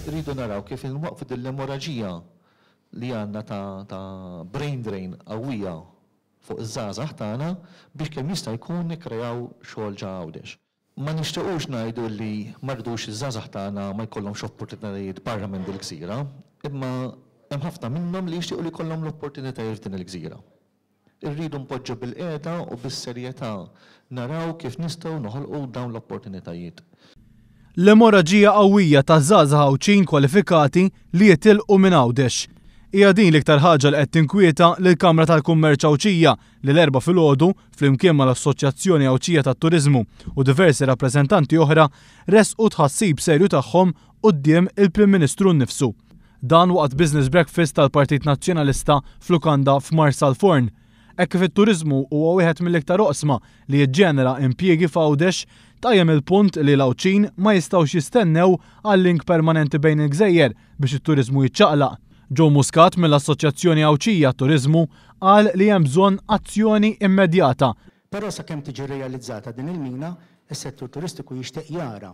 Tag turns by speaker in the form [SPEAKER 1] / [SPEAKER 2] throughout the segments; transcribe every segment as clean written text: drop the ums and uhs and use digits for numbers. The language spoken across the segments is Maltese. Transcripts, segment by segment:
[SPEAKER 1] Irridu naraw kif inwaqqfu din l-emoraġija li għandna ta' ta' brain drain qawwija fuq iż-żgħażagħ tagħna biex kemm jista' jkun nikkreaw xogħol ġa Għawdex. Ma nixtiequx ngħidu li ma rridux iż-żgħażagħ tagħna ma jkollhomx opportunitajiet barra minn dil-gżira, imma hemm ħafna minnhom li jixtiequ li jkollhom l-opportunitajiet f'din il-gżira. Irridu npoġġu bilqiegħda u bis-serjetà naraw kif nistgħu noħolqu dawn l-opportunitajiet.
[SPEAKER 2] L-emoraġija qawwija ta' żgħażagħ Għawdxin kwalifikati li jitilqu minn Għawdex. Hija din l-iktar ħaġa li qed tinkwieta lill-Kamra tal-Kummerċ Għawdxija li l-Erbgħa filgħodu, flimkien mal-Assoċjazzjoni Għawdxija tat-Turiżmu u diversi rappreżentanti oħra, ressqu tħassib serju tagħhom quddiem il-Prim Ministru nnifsu. Dan waqt business breakfast tal-Partit Nazzjonalista f'lukanda f'Marsalforn. Hekk kif it-turiżmu huwa wieħed mill-iktar oqsma li jiġġenera impjiegi f'Għawdex, tqajjem il-punt li l-Għawdxin ma jistgħux jistennew għal link permanenti bejn il-gżejjer biex it-turiżmu jiċċaqlaq. Joe Muscat mill-Assoċjazzjoni Għawdxija għat-Turiżmu qal li hemm bżonn azzjoni immedjata.
[SPEAKER 3] Però sakemm tiġi realizzata din il-mina, is-settur turistiku jixtieq jara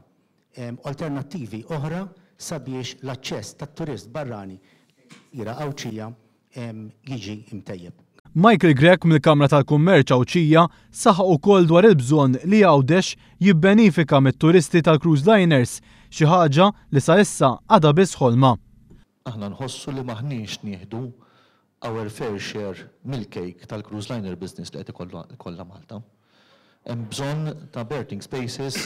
[SPEAKER 3] alternattivi oħra sabiex l-aċċess tat-turist barrani lejn il-gżira Għawdxija jiġi mtejjeb.
[SPEAKER 2] Michael Grech mill-Kamra tal-Kummerċ Għawdxija saħaq ukoll dwar il-bżonn li Għawdex jibbenifika mit-turisti tal-cruise liners, xi ħaġa li sa issa għadha biss ħolma.
[SPEAKER 1] Aħna nħossu li m'aħniex nieħdu our fair share mill-cake tal-cruise liner business li qed ikollha Malta. Hemm bżonn ta' berthing spaces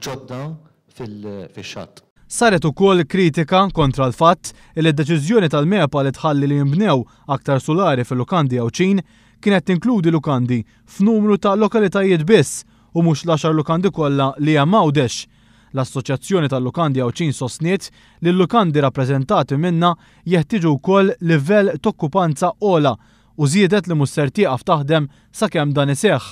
[SPEAKER 1] ġodda fix-xatt.
[SPEAKER 2] Saret ukoll kritika kontra l-fatt li d-deċiżjoni tal-MEPA li tħalli li jinbnew aktar sulari fil-lukandi Għawdxin kienet tinkludi lukandi f'numru ta' lokalitajiet biss u mhux l-għaxar lukandi kollha li hemm Għawdex. L-Assoċjazzjoni tal-Lukandi Għawdxin sostniet li l-lukandi rappreżentati minnha jeħtieġu wkoll livell t'okkupanza ogħla u żiedet li mhux ser tieqaf taħdem sakemm dan iseħħ.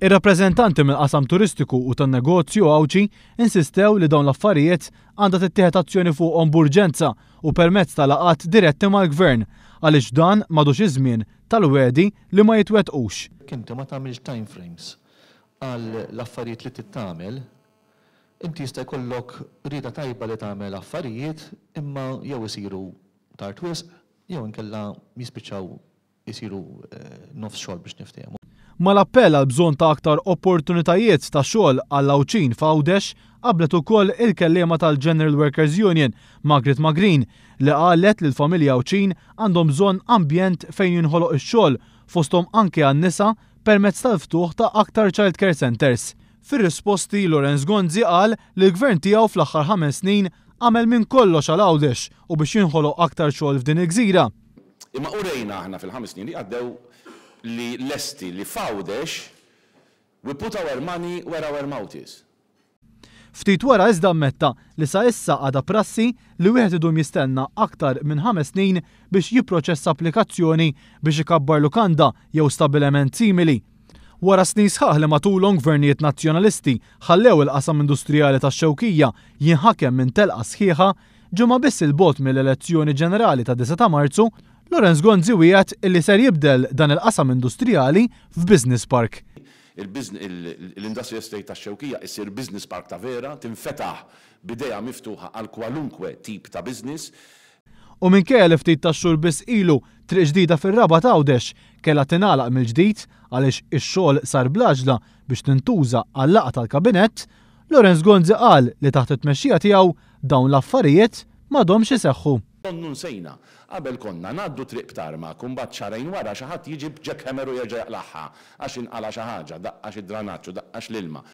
[SPEAKER 2] Ir-rappreżentanti mill-qasam turistiku u tan-negozju Għawdxi insistew li dawn l-affarijiet għandha tittieħed azzjoni fuqhom b'urġenza u permezz ta' laqgħat diretti mal-Gvern għaliex dan m'għadux iż-żmien tal-wegħdi li ma jitwettqux.
[SPEAKER 1] Jekk inti ma tagħmilx time frames għal l-affarijiet li trid tagħmel, inti jista' jkollok rieda tajba li tagħmel affarijiet imma jew isiru tard wisq jew inkella jispiċċaw isiru nofs xogħol biex niftehmu.
[SPEAKER 2] Mal-appell għall-bżonn ta' aktar opportunitajiet ta' xogħol għall-Għawdxin f'Għawdex qablet ukoll il-kelliema tal-General Workers Union, Margaret Magrin, li qalet li l-familji Għawdxin għandhom bżonn ambjent fejn jinħoloq ix-xogħol fosthom anke għan-nisa permezz tal-ftuħ ta' aktar child care centres. Fir-risposti, Lawrence Gonzi qal li l-Gvern tiegħu fl-aħħar ħames snin għamel minn kollox għal Għawdex u biex jinħoloq aktar xogħol f'din il-gżira.
[SPEAKER 4] Imma urejna aħna fil-ħames snin li għaddew li lesti li f'Għawdex we put our money where our mouth is.
[SPEAKER 2] Ftit wara iżda ammetta li sa issa għadha prassi li wieħed idum jistenna aktar minn ħames snin biex jipproċessa applikazzjoni biex ikabbar lukanda jew stabbiliment simili. Wara snin sħaħ li matulhom gvernijiet Nazzjonalisti ħallew il-qasam industrijali tax-Xewkija jinħakem minn telqa sħiħa, ġimgħa biss 'il bogħod mill-elezzjoni ġenerali tad-9 ta' Marzu, Lawrence Gonzi wiegħed illi ser jibdel dan il-qasam industrijali f'business park.
[SPEAKER 4] L-Industrial Estate tax-Xewkija issir business park ta' vera, tinfetaħ b'idejha miftuħa għal kwalunkwe tip ta' business.
[SPEAKER 2] U minkejja li ftit tax-xhur biss ilu triq ġdida fir-Rabat Għawdex kellha tingħalaq mill-ġdid għaliex ix-xogħol sar bl-għaġla biex tintuża għal-laqgħa tal-Kabinett, Lawrence Gonzi qal li taħt it-tmexxija tiegħu dawn l-affarijiet m'għadhomx iseħħu.
[SPEAKER 4] Donnu nsejna. Qabel konna ngħaddu triq b'tarmak u mbagħad xahrejn wara xi ħadd jiġi b'jackhammer u jerġa' jaqlagħha għax inqala' xi ħaġa, daqqa xi dranaġġ u daqqa x'l-ilma.